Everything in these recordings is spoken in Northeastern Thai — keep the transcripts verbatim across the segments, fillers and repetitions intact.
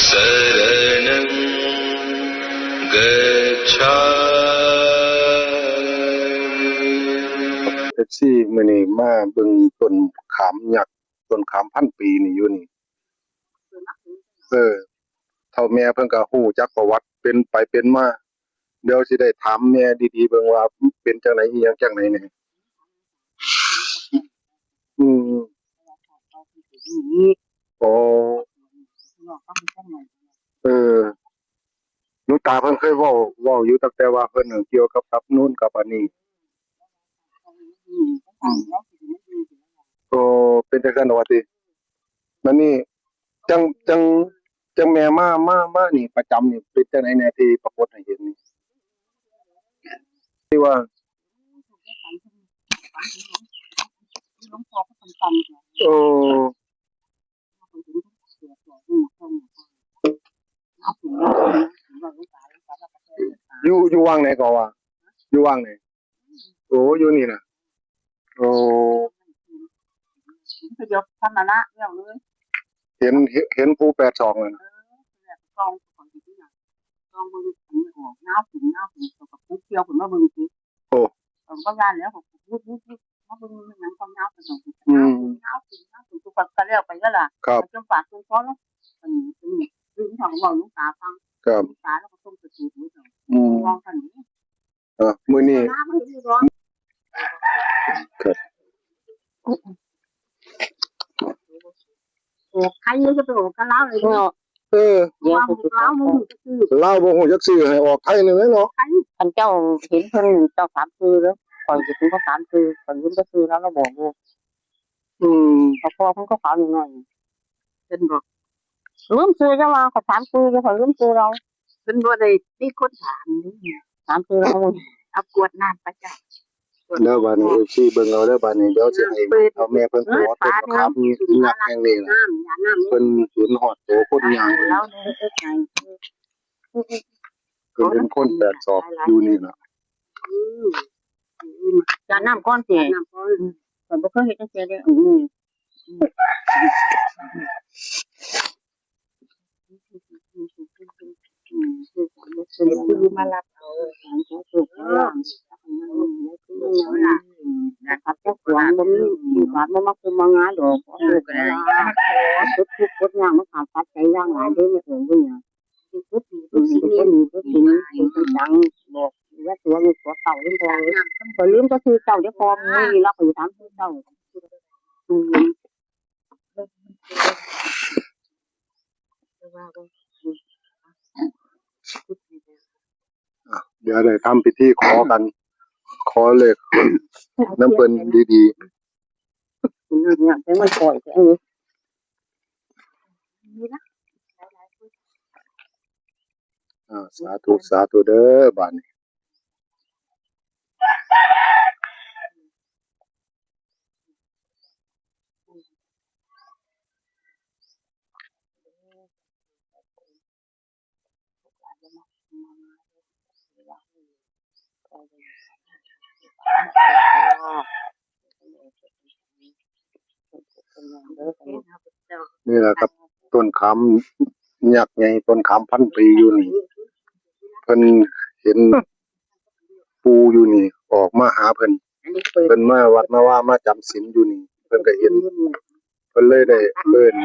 शरणं गच्छामि। เอฟซี มื้อนี้มาเบิ่งต้นขามยักษ์ ต้นขามพันปีนี่อยู่นี่ เออ เฒ่าแม่เพิ่นก็ฮู้จักประวัติเป็นไปเป็นมา เดี๋ยวสิได้ถามแม่ดีๆ เบิ่งว่าเป็นจั่งใด๋ อีหยังจั่งใด๋แหน่ อืม อ๋อ เออ หลวงตาเพิ่นเคยเว้า เว้าอยู่ตั้งแต่ว่าเพิ่นเกี่ยวกับ กับนู่นกับอันนี้ อืม โอ้ เป็นจั่งซั้นว่าติ บัดนี้ จั่ง จั่ง จั่งแม่มา มา มานี่ประจำนี่ เป็นจั่งใด๋แหน่ที่ปรากฏให้เห็นนี่ ที่ว่า โอ้ อยู่ อยู่วังไหนก่อนวะ อยู่วังไหน โอ้ อยู่นี่นะ โอ้ เดี๋ยวทำมาละเรื่องเลย เห็น เห็น เห็นปู่แปดสองเลยนะ เออ แปดสอง ของที่นี่นะ ลองเบิ่ง อันนี้ออก ยาวขึ้น ยาวขึ้น เขาก็ปลูกเกี่ยวขึ้นมาเบิ่งสิ โอ้ เขาก็ย่านแล้ว เขาก็ปลูก ปลูก ปลูก มาเบิ่งมันยังความยาวขึ้น อืม ยาวขึ้น ยาวขึ้น ทุกคนก็แล้วไปแล้วล่ะ ครับ จนปากจนคอแล้ว อันนี้ อันนี้ คือเขาบอกหลวงตาฟัง ครับ หลวงตาแล้วก็ส่งไปปลูกไว้ก่อน อืม ลองกันนี้ เออ มื้อนี้ ครับ ออกไทยจะไปออกกับลาวเลยเนาะ เออ เดี๋ยว ลาวบ่ฮู้จักชื่อ ลาวบ่ฮู้จักชื่อ ให้ออกไทยนี่แหละเนาะ คันเจ้าเห็นเพิ่น เจ้าถามชื่อเด้อ ข้อยสิเป็นคนถามชื่อ ข้อยลืมแต่ชื่อแล้ว ลาวบอกอยู่ อืม เขาพ่อเพิ่นก็ขาวน้อยๆ เพิ่นบอก ลืมชื่อจังว่า เขาถามชื่ออยู่ เขาลืมชื่อลาว เพิ่นบ่ได้มีคนถามนี่ ถามชื่อลาว เอากวดน้ำไปจ้ะ เด้อ บัดนี้ เอฟซี เบิ่งเอาเด้อ บัดนี้ เดี๋ยวสิให้ เปิด เอาแม่เพิ่น เปิด ขอต้น ฝา บักขาม เนี่ย ยักษ์แห่งนี้ล่ะ น้ำ อย่าน้ำ เพิ่นเห็นฮอดโตคนย่าง เอาแล้วเนี่ย เพิ่นเห็นคนแปดศอกอยู่นี่ล่ะ อืม อืม อย่าน้ำก่อนสิ อย่าน้ำก่อน อืม ข้อยบ่เคยเฮ็ดจังซี่เด้อ อืม คือมารับเอา ขับเจ้าของบ่มี ลูกหลานบ่มาคุมมางานดอก ขอโชคขอลาภ ขอสุดทุกข์สุดยาก มาขาดปัจจัยอย่างหลายเด้อ แม่เอ๋ยเด้อ คือผู้ดีผู้ดี ผู้ดีผู้ดี ผู้ดีจัง บอกว่าตัวมีตัวเก่าเด้อ พอ พอลืมก็คือเก่าเด้อ พอมื้อนี้เราก็อยู่ตามคือเก่า อืม เดี๋ยวได้ทำพิธีขอกัน ขอเลขนำเพิ่นดีๆ เนี่ย แต่มันปล่อยไปเอง อ่า สาธุ สาธุเด้อ บาดนี้ นี่แหละครับ ต้นขามยักษ์ใหญ่ ต้นขามพันปีอยู่นี่ เพิ่นเห็นปู่อยู่นี่ ออกมาหาเพิ่น เพิ่นมาวัดมาว่ามาจำศีลอยู่นี่ เพิ่นก็เห็น เพิ่นเลยได้เอิ้น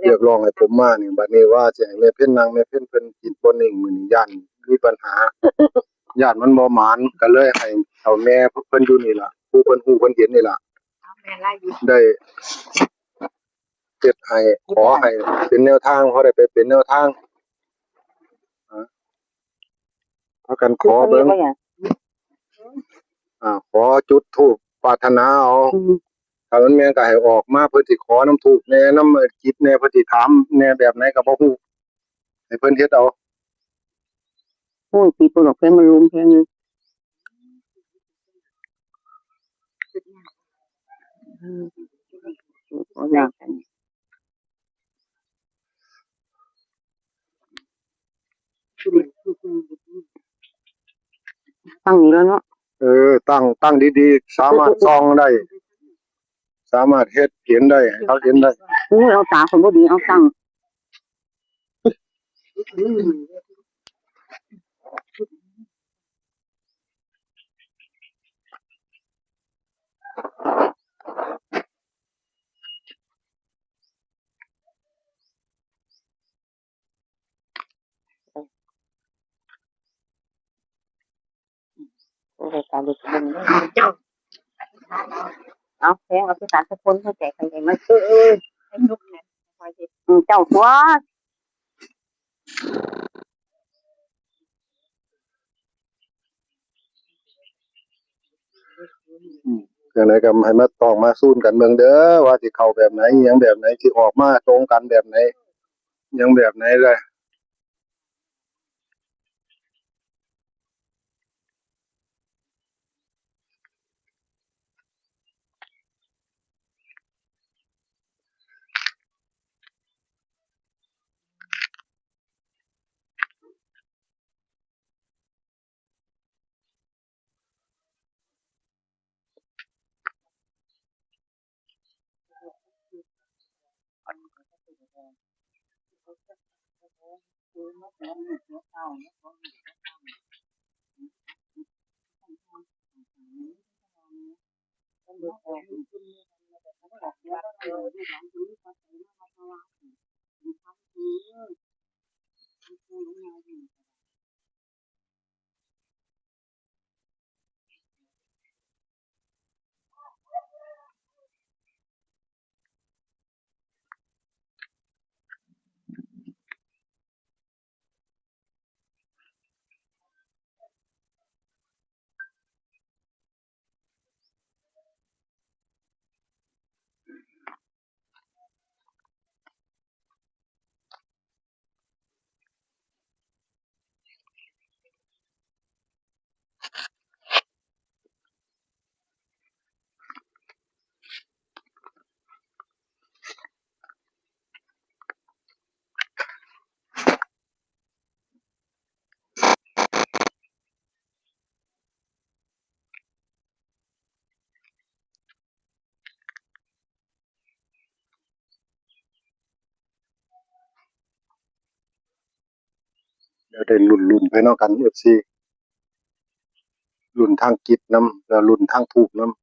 เรียกร้องให้ผมมานี่ บัดนี้ว่าสิให้แม่เพ็ญนั่ง แม่เพ็ญเพิ่นจิตบ่นิ่ง มื้อนี้ย้านมีปัญหา ย้านมันบ่หมาน ก็เลยให้เอาแม่เพิ่นอยู่นี่ล่ะ ผู้เพิ่นฮู้เพิ่นเห็นนี่ล่ะ ได้เฮ็ดให้ ขอให้เป็นแนวทาง พอได้ไปเป็นแนวทาง อ่า พากันขอเบิ่ง อ่า ขอจุดธูปปรารถนาเอา อืม ถ้ามันแม่นก็ให้ออกมา เพิ่นสิขอนำธูปแหน่ นำจิตแหน่ เพิ่นสิถามแหน่ แบบไหนก็บ่ฮู้ ให้เพิ่นเฮ็ดเอา โอ้ย ปีโป้ดอกแพงมันลมแพงเลย อืม ขอยาก ตั้งนี้แล้วเนาะ เออ ตั้ง ตั้งดีๆ สามารถส่องได้ สามารถเฮ็ดเห็นได้ ให้เขาเห็นได้ โอ้ย เอาตาคนบ่ดี เอาตั้ง โอ้ย ตายเลย เจ้า เอาแพงเอาที่สารสะพนเข้าใจกันเลยมัน เออ เออ ให้ยกเนี่ย คอยสิ อืม เจ้าตัว อืม จั่งใดก็ให้มาต้องมาซูนกันเบิ่งเด้อ ว่าสิเข้าแบบไหน อิหยังแบบไหน สิออกมาตรงกันแบบไหน อิหยังแบบไหนเลย เดี๋ยวได้ลุ้นๆ ไปนำกัน เอฟซี ลุ้นทางกิจนำ แล้วลุ้นทางธูปนำ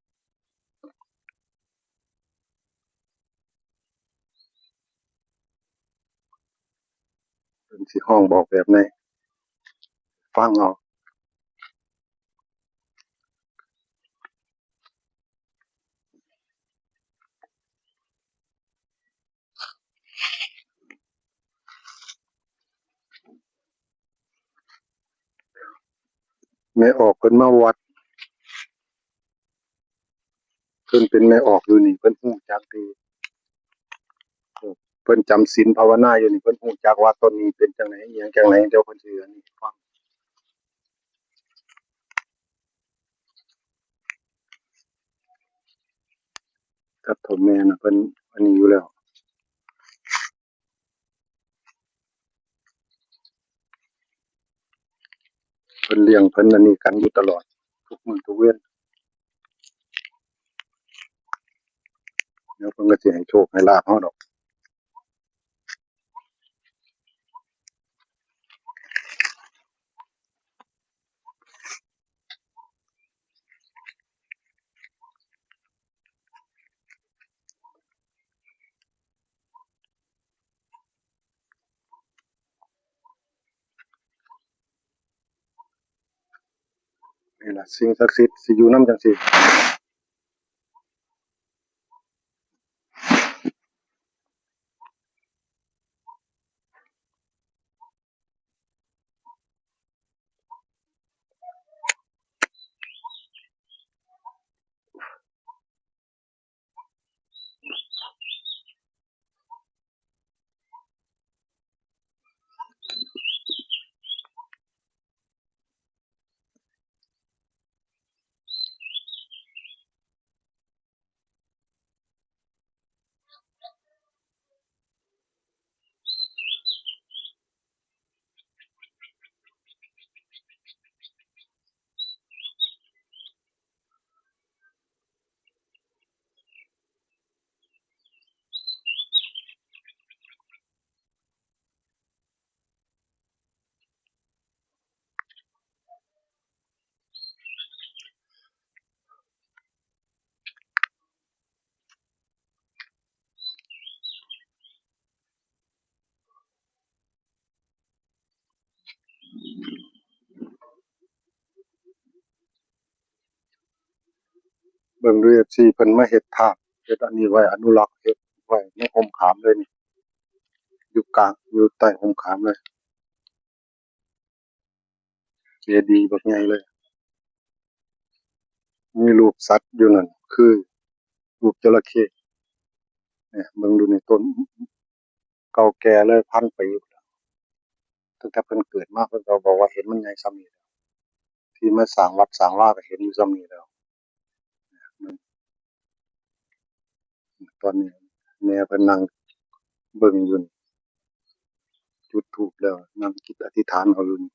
เพิ่นสิฮ้องบอกแบบใด ฟังเอา แม่ออกเพิ่นมาวัด เพิ่นเป็นแม่ออกอยู่นี่ เพิ่นฮู้จักดี เพิ่นจำศีลภาวนาอยู่นี่ เพิ่นฮู้จักว่าตนนี้เป็นจั่งใด อิหยังจั่งใด เดี๋ยวเพิ่นสิอันนี้ฟัง กับเฒ่าแม่น่ะ เพิ่นอันนี้อยู่แล้ว เพิ่นเลี้ยง เพิ่นอันนี้กันอยู่ตลอด ทุกมื้อทุกเว็น เดี๋ยวเพิ่นก็สิให้โชคให้ลาภเฮาดอก นี่ล่ะ สิ่งศักดิ์สิทธิ์สิอยู่นำจั่งซี้ อื บิ่งดู เอฟซี เพิ่นมาเฮ็ดธาตุ เฮ็ดอันนี้ไว้ อนุรักษ์ เฮ็ดไว้ในฮ่มขามเลยนี่ อยู่กลาง อยู่ใต้ฮ่มขามเลย เจดีย์บักใหญ่เลย มีรูปสัตว์อยู่นั่น คือรูปจระเข้ เนี่ย เบิ่งดูนี่ ต้นเก่าแก่เลย พันปี ตั้งแต่เพิ่นเกิดมา เพิ่นก็บอกว่าเห็นมันใหญ่ส่ำนี้แล้ว ที่มาสร้างวัดสร้างวาก็เห็นอยู่ส่ำนี้แล้ว ตอนนี้แม่เพิ่นนั่งเบิ่งอยู่นี่ จุดธูปแล้ว นั่งคิดอธิษฐานเอาอยู่นี่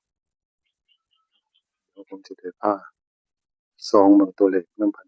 เดี๋ยวผมสิได้พาส่องเบิ่งตัวเลขนำเพิ่น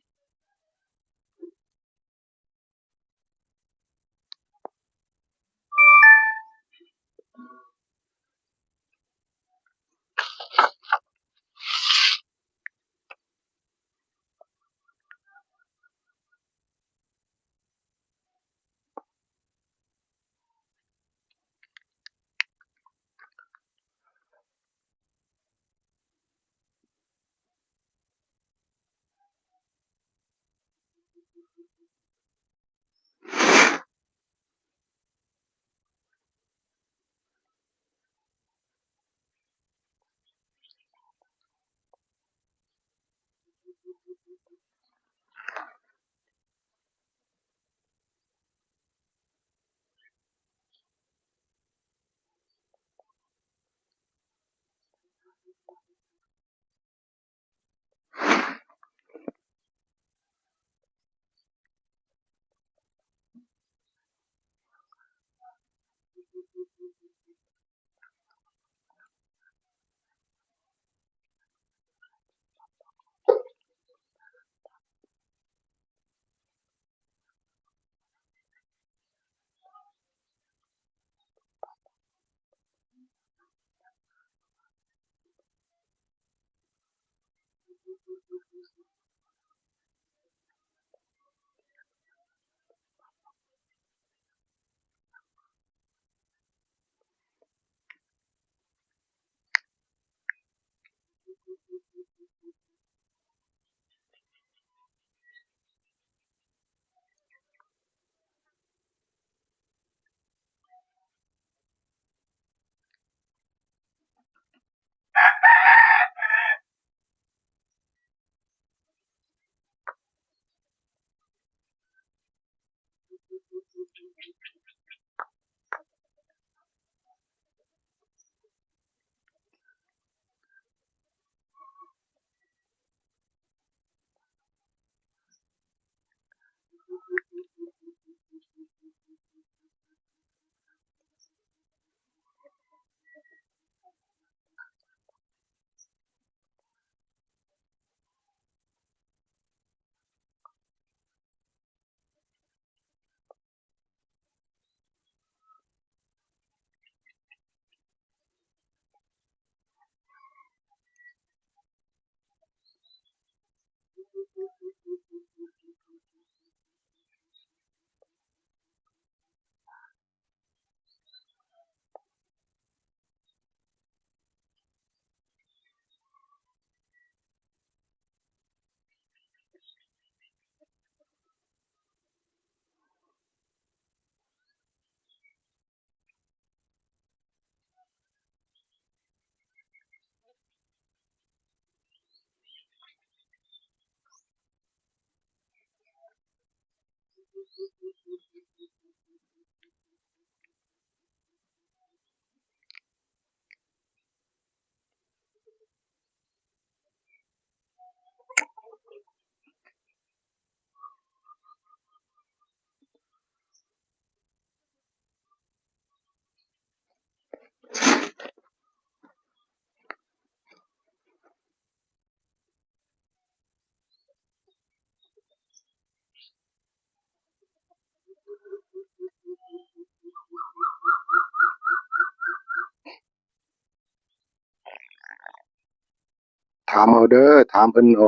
ถามเอาเด้อ ถามเพิ่นเอา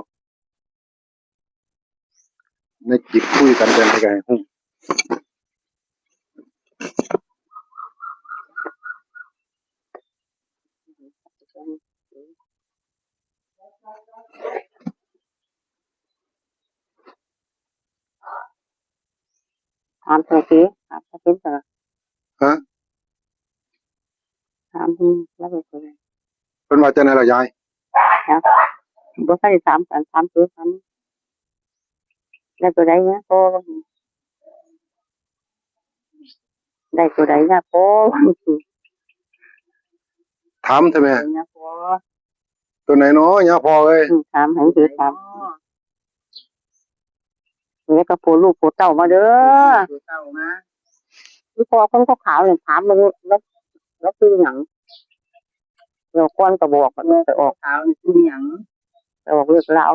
ในจิตคุยกันจั่งใดก็ให้ฮู้ อืม ามตัวสิ ถามตัวสิ ฮะ ถาม อืม แล้วเป็นตัวใด เพิ่นว่าจังได๋ล่ะยาย นะ บ่ทันได้ถามกัน ถามตัว ถาม ได้ตัวใดเนี่ย พ่อ ได้ตัวใดเนี่ย พ่อ ถามเถอะแม่ เนี่ย พ่อ ตัวไหนน้อ ย่าพ่อเอ้ย อืม ถามให้เถอะ ถาม เดี๋ยวก็ผัวลูกผัวเต้ามาเด้อ ผัวเต้ามา อีพ่อคนขาวๆเนี่ย ถามมึง แล้ว แล้วคือหยัง เดี๋ยวก่อนก็บอก มันไปออก ขาวนี่คือหยัง ไปออกเลขลาว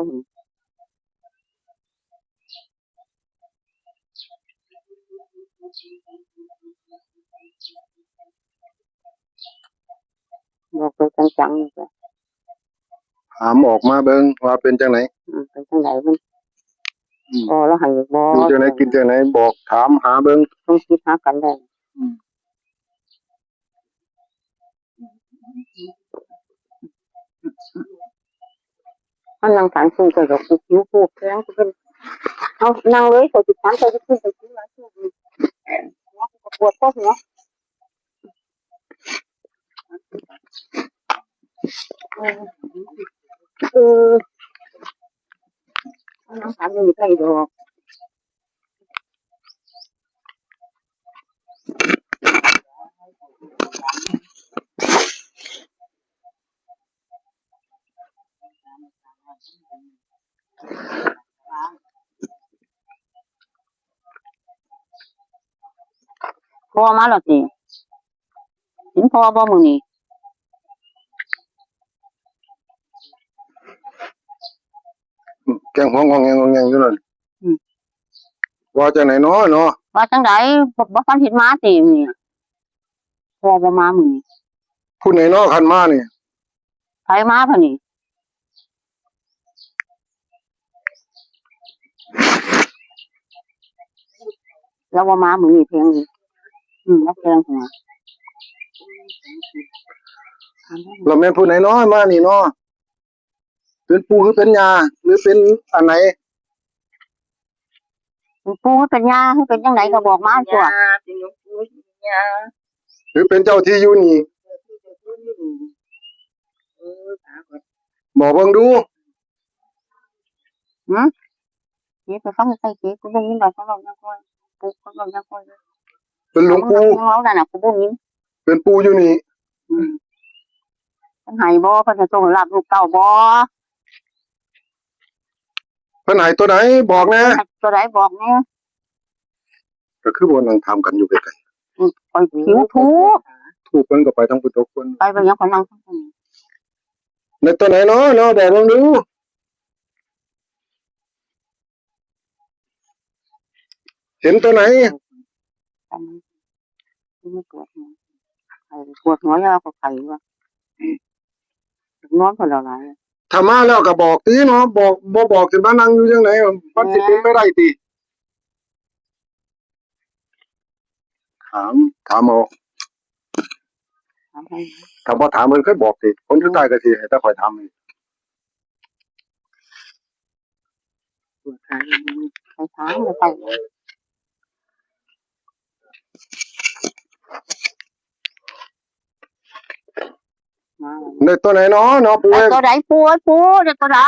บอกตัวจังๆ จ้ะ ถามออกมาเบิ่งว่าเป็นจังได๋ อืม เป็นจังได๋มัน อืม พ่อลาวให้บ่ อยู่จังได๋กินจังได๋ บอกถามหาเบิ่ง ต้องคิดหากันได้ อืม มานั่งถามซุมเจ้าดอก กูหิวโคตรแพง กูเป็น เอา นั่งเลย ข้อยสิถามเจ้า กูสิกินหลายซุม หัวกูก็ปวดคอหัว เออ เออ มานั่งถามอยู่ใกล้ดอก พ่อมาแล้วติ เห็นพ่อบ่มื้อนี้ แกงหัวงองแงงงองแงงอยู่นั่น อืม ว่าจังได๋น้อเนาะ ว่าจังได๋ บ่ บ่ทันเห็นมาติมื้อนี้ พ่อบ่มามื้อนี้ ผู้ใดน้อคันมานี่ ไผมาบัดนี้ ลาวบ่มามื้อนี้แพงอีก อืม ลาวแพงหัว แล้วแม่นผู้ใดน้อมานี่น้อ เป็นปู่หรือเป็นย่า หรือเป็นอันไหน เป็นปู่หรือเป็นย่า หรือเป็นจังได๋ก็บอกมาตั๊ว ย่า เป็นหลวงปู่ย่า หรือเป็นเจ้าที่อยู่นี่ เออ บอกเบิ่งดู หือ เจ๊ไปฟังใกล้ๆ เจ๊ กูบ่ยินดอก เขาเว้าหยังก่อน ปู่เขาเว้าหยังก่อน เป็นหลวงปู่ เขาเว้านั่นน่ะ กูบ่ยิน เป็นปู่อยู่นี่ อืม เพิ่นให้บ่ เพิ่นจะส่งลาบลูกเต้าบ่ เพิ่นให้ตัวใดบอกแหน่ เพิ่นให้ตัวใดบอกแหน่ ก็คือบ่นั่งถามกันอยู่ไกลๆ อืม ข้อยหิวธูป ธูปมันก็ไปทางพุทธคน ไป ไปหยังข้อยนั่งทางนี้ ในตัวไหนเนาะ เนาะ บอกเบิ่งดู เห็นตัวไหน อันนี้ปวดหัว ไข้ปวดหัวแล้วก็ไข้ว่ะ นอนก็หลาย ถ้ามาแล้วก็บอกติเนาะ บอก บ่บอกสิมานั่งอยู่จังได๋ มันสิเป็นไปได้ติ ถาม ถามเอา ถามให้ ถ้าบ่ถามเพิ่นเคยบอกติ คนสุดท้ายก็สิให้แต่ข้อยถามเอง ปวดขาอยู่นี่ ไปถามเลยไป มา ได้ตัวไหนเนาะ เนาะปู่ ได้ เอ้ย ตัวใดปู่เอ้ย ปู่ ได้ตัวใด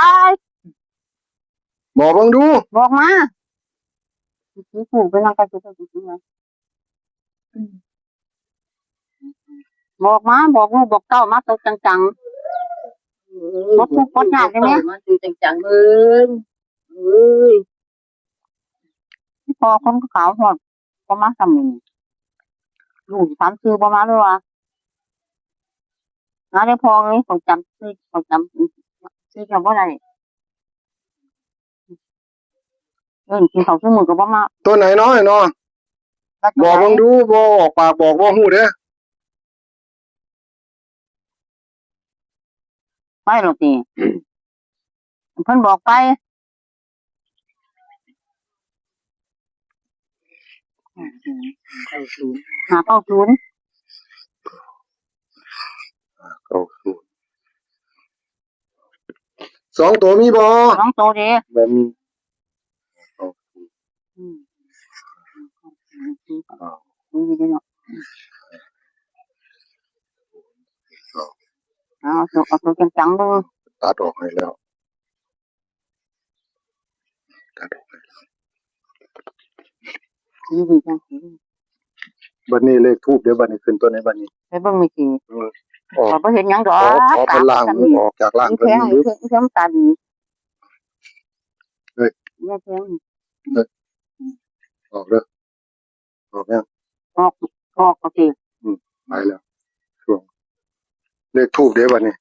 บอกเบิ่งดู บอกมา ปู่ไปนั่งใกล้ๆ ปู่นะ อืม บอกมา บอกลูกบอกเต้ามาโตจังๆ เออ บ่ทุกข์บ่ยากเลยแม่ มาโตจังๆ เบิ่ง เอ้ย อีพ่อคนขาวฮอด บ่มาซ้ำนี่ ลูกถามชื่อบ่มาเลยว่า มาเด้อพ่อเอ้ย เขาจำชื่อ เขาจำชื่อเจ้าบ่ได้ เอิ้นกินข้าวซุมื้อก็บ่มา ตัวไหนเนาะไอ้เนาะ บอกเบิ่งดู บ่ออกปากบอกบ่ฮู้เด้ ไปแล้วติ เพิ่นบอกไป ห้าเก้าศูนย์ ห้าเก้าศูนย์ สองตัวมีบ่ สองตัวเด้ บ่มี อืม นี่เนาะ เอาตัว เอาตัวจังๆ เบิ่ง ตัดออกให้แล้ว ตัดออกให้แล้ว นี่ดีจัง บัดนี้เลขธูปเด้ บัดนี้ขึ้นตัวไหนบัดนี้ ไปเบิ่งไม่จริง เออ ออก ขอบ่เห็นหยังดอก ขอ ขอเพิ่นล้าง ตา ออกจากร่าง มี เพิ่น แท้ง อยู่ อีเพิ่น อีเพิ่นตาดี เฮ้ย เนี่ยแท้ง เฮ้ย ออกเด้อ ออกยัง ออก ออก โอเค อืม ไปแล้ว ช่วง เลขธูปเด้บัดนี้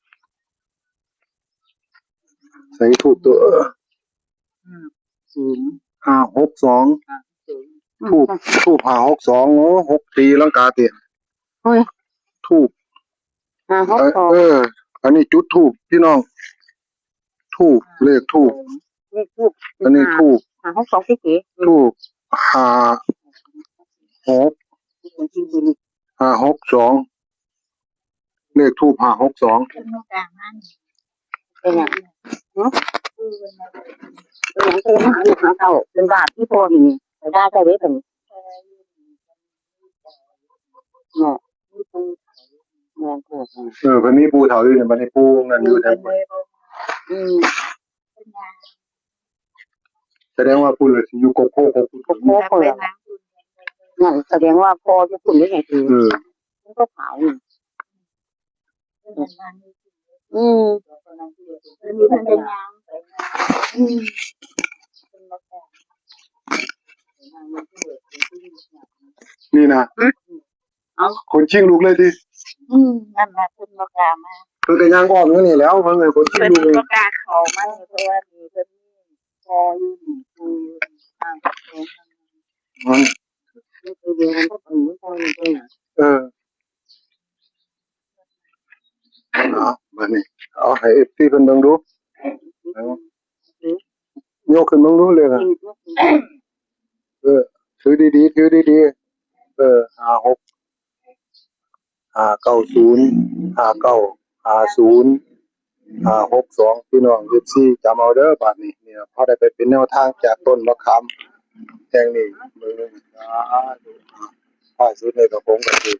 ใส่ธูปตัว เออ ห้าศูนย์ ห้าหกสอง ห้าศูนย์ ธูป ธูปห้าหกสอง โอ้ หกตีลังกาติ เฮ้ย ธูป ห้าหกสอง เออ อันนี้จุดธูปพี่น้อง ธูป เลขธูป เลขธูป อันนี้ธูป ห้าหกสอง เก๋ๆ ธูป ห้าหก ห้าหกสอง เลขธูป ห้าหกสอง เป็นไง หึ เป็นหยัง เป็นหยัง เป็นหยัง เป็นบาปที่พ่อนี่ ไปด่าเจ้าเด้อ เนาะ แม่นโพด เออ เพิ่นมีปู่เฒ่าอยู่นี่ บัดนี้ปู่นั่นอยู่แถว อืม แสดงว่าปู่เลยสิอยู่กกโพกกก กกโพกเลย นั่นแสดงว่าพ่ออยู่พุ่นนี่ไง เออ มันก็ขาวนี่ อืม อืม นี่นะ อืม เอา ขนชิงลุกเลยติ อืม นั่นล่ะ เพิ่นบ่กล้ามา เพิ่นก็ย่างอ้อมอยู่นี่แหล้ว เพิ่นเลยขนชิงลุกเลย เพิ่นบ่กล้าเข้ามา เพราะว่ามีเพิ่นมีพ่ออยู่นี่ ปู่อยู่นี่ อ้าว อืม เออ เออ บัดนี้ เอาให้เอฟซีเพิ่นเบิ่งดู เอา ยกขึ้นเบิ่งดูเลขอะ เออ ถือดีๆ ถือดีๆ เออ ห้าหก ห้าเก้าศูนย์ ห้าเก้าห้าศูนย์ ห้าหกสอง พี่น้องเอฟซีจำเอาเด้อ บัดนี้ เนี่ย พอได้ไปเป็นแนวทางจากต้นมะขามแห่งนี้ มื้อนี้ สาธุ ท้ายสุดนี่ก็คงก็สิ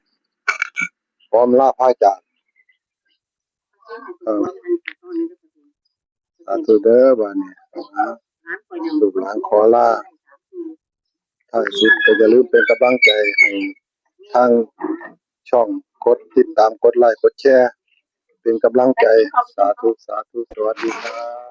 พร้อมลาพระจาก เออ สาธุเด้อ บัดนี้ ลูกหลานขอลา ท้ายสุดก็อย่าลืมเป็นกำลังใจให้ทางช่อง กดติดตาม กดไลค์ กดแชร์ เป็นกำลังใจ สาธุ สาธุ สวัสดีครับ